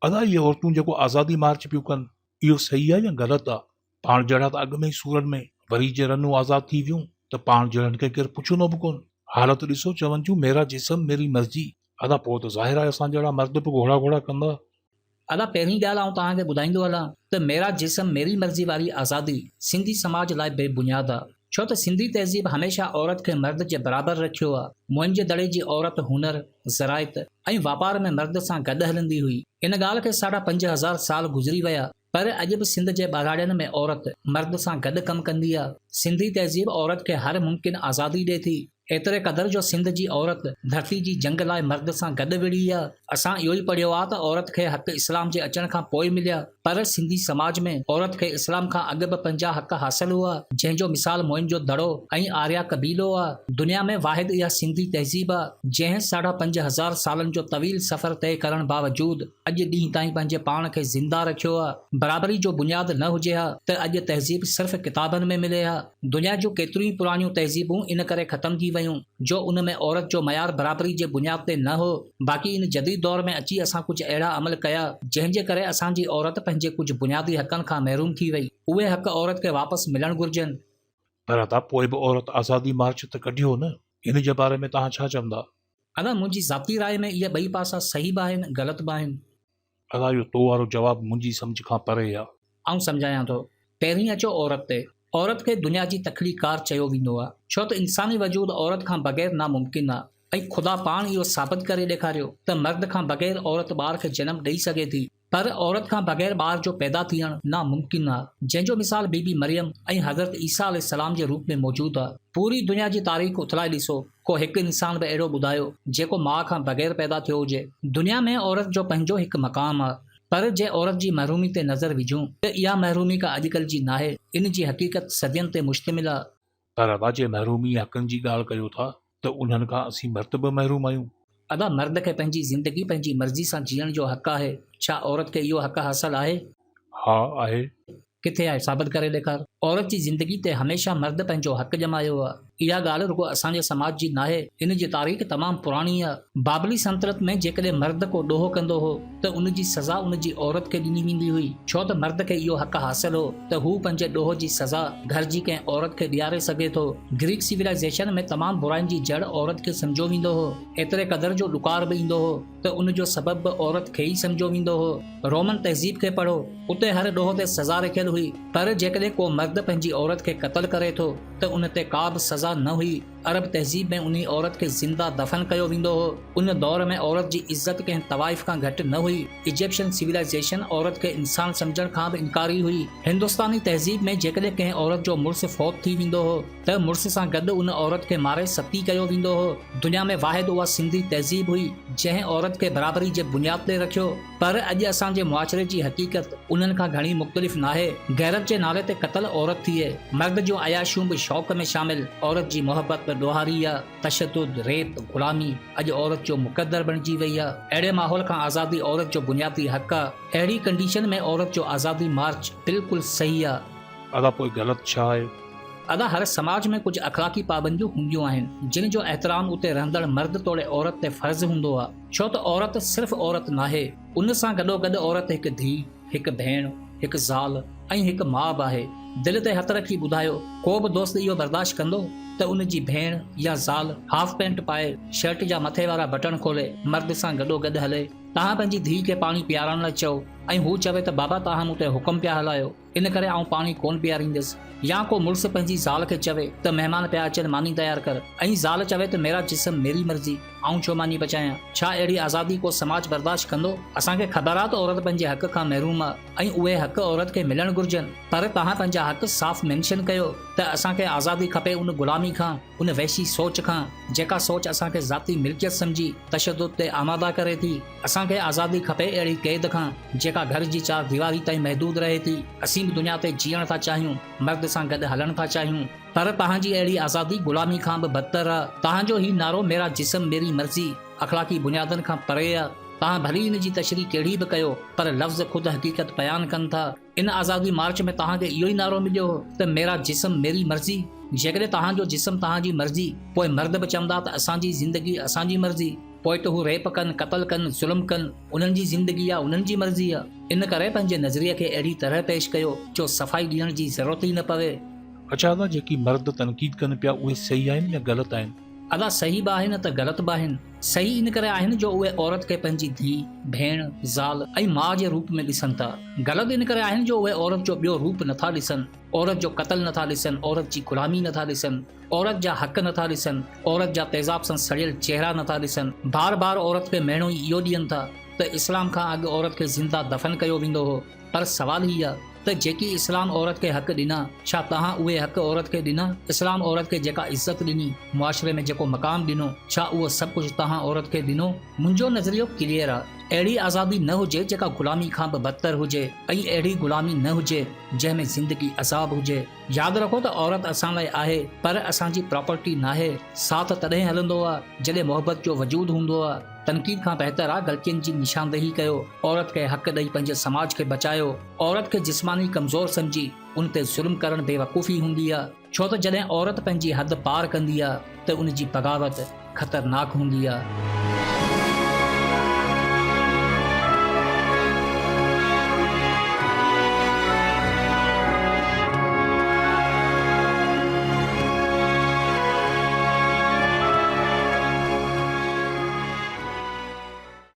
ادا اهي عورتون جيڪو آزادي مارچ پيون ڪن اهو صحيح آ يا غلط آ؟ پاڻ جهڙا ته اڳ ۾ ئي سورن ۾، وري جي رنون آزاد ٿي ويون ته پاڻ جهڙن کي ڪير پڇندو به ڪونه. حالت ڏسو چون ٿيون ميرا جسم ميري مرضي. ادا پوء ته ظاهر آهي اسان جهڙا مرد به گهوڙا گهوڙا ڪندا. ادا پهرين ڳالهه آئون توهان کي ٻڌائيندو هلان ته ميرا جسم ميري مرضي واري آزادي سنڌي سماج لاء بي بنياد آ. ڇو ته سنڌي تهذيب هميشه عورت کي مرد جي برابر رکيو آ. موئن جي دڙي جي عورت هنر، زراعت ۽ واپار ۾ مرد سان گڏ هلندي هئي. ان ڳالهه کي ساڍا 5000 سال گذري ويا پر اڄ به سنڌ جي ٻهراڙين ۾ عورت مرد سان گڏ ڪم ڪندي آ. سنڌي تهذيب عورت کي هر ممڪن آزادي ڏي ٿي. ايتري قدر جو سنڌ جي عورت ڌرتي جي جنگ لاء مرد سان گڏ وڙهي آ. اسان اهو ئي پڙهيو آ ته عورت کي حق اسلام جي اچڻ کان پوء مليا پر سنڌي سماج ۾ عورت کي اسلام کان اڳ به پنهنجا حق حاصل هئا جنهن جو مثال موئن جو دڙو ۽ آريا قبيلو آ. دنيا ۾ واحد اها سنڌي تهذيب آ جنهن ساڍا 5000 سالن جو طويل سفر طئي ڪرڻ باوجود اڄ ڏينهن تائين پنهنجي پاڻ کي زنده رکيو آ. برابري جو بنياد نه هجي ها ته اڄ تهذيب صرف ڪتابن ۾ ملي ها. دنيا جون ڪيتريون ئي پراڻيون تهذيبون ان ڪري ختم ٿي ويون جو ان ۾ عورت جو معيار برابري جي بنياد تي نه هو. باقي ان جديد دور ۾ اچي اسان ڪجهه اهڙا عمل ڪيا جنهن جي ڪري اسان جي عورت پنهنجي ڪجهه بنيادي حقن کان محروم ٿي وئي. اهي حق عورت کي واپس ملڻ گهرجن. پر ادا پوء به عورت آزادي مارچ ته ڪڍيو نه. ان جي باري ۾ توهان ڇا چوندا؟ ادا منهنجي ذاتي راء ۾ اهي ٻئي پاسا صحيح به آهن غلط به آهن. ادا اهو تو وارو جواب منهنجي سمجهه کان پري آ. آئون سمجهايان ٿو. پهرين اچو عورت تي. عورت کي دنيا جي تخليقڪار چيو ويندو آ. ڇو ته انساني وجود عورت کان بغير ناممڪن آ ۽ خدا پاڻ اهو ثابت ڪري ڏيکاريو ته مرد کان بغير عورت ٻار کي جنم ڏئي سگهي ٿي. پر عورت کان بغير ٻار جو پيدا ٿيڻ نا ممڪن آ، جنهن جو مثال بي بي مريم ۽ حضرت عيسيٰ عليه السلام جي روپ ۾ موجود آ. پوري دنيا جي تاريخ اٿلائي ڏسو، ڪو هڪ انسان به اهڙو ٻڌايو جيڪو ماء کان بغير پيدا ٿيو هجي. دنيا ۾ عورت جو پنهنجو هڪ مقام آ، پر جي عورت جي محرومي تي نظر وجهون ته اها محرومي ڪا اڄڪلهه جي ناهي، ان جي حقيقت صدين تي مشتمل آ. پر ادا جي محرومي حقن جي ڳالهه ڪيو ٿا ته انهن کان اسين مرد به محروم آهيون. ادا مرد کي پنهنجي زندگي پنهنجي مرضي سان جيئڻ جو حق آهي، ڇا عورت کي اهو حق حاصل آهي؟ ها آهي. ڪٿي آهي ثابت ڪري ڏيکار. عورت جي زندگي تي هميشه مرد پنهنجو حق ڄمايو آهي. اها ڳالهه رڳو اسان جي سماج جي ناهي، ان جي تاريخ تمام پراڻي آهي. بابلي سلطنت ۾ جيڪڏهن مرد ڪو ڏوهه ڪندو هو ته ان جي سزا ان جي عورت کي ڏني ويندي هئي، ڇو ته مرد کي اهو حق حاصل هو ته هو پنهنجي ڏوهه جي سزا گهر جي ڪنهن عورت کي ڏياري سگهي ٿو. گريڪ سولائيزيشن ۾ تمام براين جي جڙ عورت کي سمجهيو ويندو هو. ايتري قدر جو ڏڪار به ايندو هو ته ان جو سبب به عورت کي ئي سمجهيو ويندو هو. رومن تهذيب کي پڙهو، اتي هر ڏوهه تي سزا رکيل هئي، پر جيڪڏهن ڪو مرد پنهنجي عورت کي قتل ڪري ٿو ته ان تي ڪا به سزا نه هئي. عرب تهذيب ۾ انهي عورت کي زنده دفن ڪيو ويندو هو. ان دور ۾ عورت جي عزت ڪنهن طوائف کان گهٽ نه هئي. ايجپشن سولائيزيشن عورت کي انسان سمجهڻ کان به انڪاري هئي. هندستاني تهذيب ۾ جيڪڏهن ڪنهن عورت جو مڙس فوت ٿي ويندو هو ته مڙس سان گڏ ان عورت کي ماري ستي ڪيو ويندو هو. دنيا ۾ واحد اها سنڌي تهذيب هئي جنهن عورت کي برابري جي بنياد تي رکيو. پر اڄ اسان جي معاشري جي حقيقت انهن کان گهڻي مختلف ناهي. غيرت جي نالي تي قتل عورت ٿئي، مرد جون عياشيون به شوق ۾ شامل، عورت جي محبت به ڏوهاري آ، تشدد، ريپ، غلامي اڄ عورت جو مقدر بڻجي وئي آ. اهڙي ماحول کان آزادي عورت جو بنيادي حق آ. اهڙي ڪنڊيشن ۾ عورت جو آزادي مارچ بلڪل صحيح آ. ادا پوء غلط ڇا آهي؟ ادا هر سماج ۾ ڪجهه اخلاقي پابنديون هونديون آهن، جن جو احترام اتي رهندڙ مرد توڙي عورت تي فرض هوندو آ. ڇو ته عورت صرف عورت ناهي، ان سان گڏوگڏ عورت هڪ ڌيء، هڪ ڀيڻ، هڪ زال ۽ هڪ ماء به آهي. دل تي هٿ رکي ٻڌايو، ڪو به دوست اهو برداشت ڪندو ته ان جي ڀيڻ يا زال هاف پينٽ پائي، شرٽ جا مٿي وارا بٽڻ کولي، مرد سان گڏوگڏ هلي؟ توهان پنهنجي ڌيء کي پاڻي پيارڻ لاء چئو ۽ هو چوي ته بابا توهان مون تي حڪم پيا هلايو. ان ڪري آئون پاڻي ڪونه پياريندس. يا ڪو مڙس پنهنجي زال کي چوي ته مهمان پيا اچن ماني تيار ڪر ۽ زال چوي ته ميرا جسم ميري مرضي آئون ڇو ماني پچايان. ڇا اهڙي آزادي ڪو سماج برداشت ڪندو؟ اسان کي خبر آ ته عورت پنهنجي حق کان محروم آ ۽ اهي حق عورت کي ملڻ گهرجن پر توهان پنهنجا حق صاف مينشن ڪيو ته اسان کي آزادي کپي ان غلامي کان ان وحشي سوچ کان جيڪا سوچ اسان کي ذاتي ملڪيت سمجهي تشدد تي آماده ڪري ٿي. اسان کي آزادي کپي اهڙي قيد کان جيڪا گهر جي چار ديواري تائين محدود رهي ٿي. اسين به دنيا تي جيئڻ ٿا چاهيون، مرد سان گڏ هلڻ ٿا چاهيون. پر توهان جي اهڙي آزادي غلامي کان به بدتر آ. توهان جو هي نعرو ميرا جسم ميري مرضي اخلاقي بنيادن کان پري آ. توهان ڀلي ان جي تشريح ڪهڙي به ڪيو پر لفظ خود حقيقت بيان ڪن ٿا. ان آزادي مارچ ۾ توهان کي اهو ئي نعرو مليو هو ته ميرا جسم ميري مرضي. جيڪڏهن توهان جو جسم توهان جي مرضي، پوء مرد به چوندا ته اسان جي زندگي اسان جي مرضي. پوء ته هو ريپ ڪن، قتل ڪن، ظلم ڪن، انهن جي زندگي آ، انهن جي مرضي آ. ان ڪري پنهنجي نظريي کي اهڙي طرح پيش ڪيو جو صفائي ڏيڻ جي ضرورت ئي نه پوي. اڇا ادا جيڪي مرد تنقيد ڪن پيا اهي صحيح آهن يا غلط آهن؟ ادا صحيح به آهن ته غلط به آهن. صحيح ان ڪري آهن جو اهي عورت کي پنهنجي ڌيء، ڀيڻ، زال ۽ ماء جي روپ ۾ ڏسن ٿا. غلط ان ڪري آهن جو اهي عورت جو ٻيو روپ نٿا ڏسن، عورت جو قتل نٿا ڏسن، عورت جي غلامي نٿا ڏسن، عورت جا حق نٿا ڏسن، عورت جا تيزاب سان سڙيل چهرا نٿا ڏسن. بار بار عورت کي مهڻو ئي اهو ڏين ٿا ته اسلام کان اڳ عورت کي زنده دفن ڪيو ويندو هو. پر سوال هي آ ته جيڪي اسلام عورت کي حق ڏنا، ڇا توهان اهي حق عورت کي ڏنا؟ اسلام عورت کي جيڪا عزت ڏني، معاشري ۾ جيڪو مقام ڏنو، ڇا اهو سڀ ڪجهه توهان عورت کي ڏنو؟ منهنجو نظريو ڪليئر آ. اهڙي آزادي نه هجي جيڪا غلامي کان به بدتر هجي ۽ اهڙي غلامي نه هجي جنهن ۾ زندگي عذاب هجي. ياد رکو ته عورت اسان لاء آهي پر اسان جي پراپرٽي ناهي. ساٿ تڏهن هلندو آ جڏهن محبت جو وجود هوندو آ. تنقيد کان بهتر آ غلطين جي نشاندهي ڪيو، عورت کي حق ڏئي پنهنجي سماج کي بچايو. عورت کي جسماني ڪمزور سمجهي ان تي ظلم ڪرڻ بيوقوفي هوندي آ. ڇو ته جڏهن عورت پنهنجي حد پار ڪندي آ ته ان جي بغاوت خطرناڪ هوندي آ.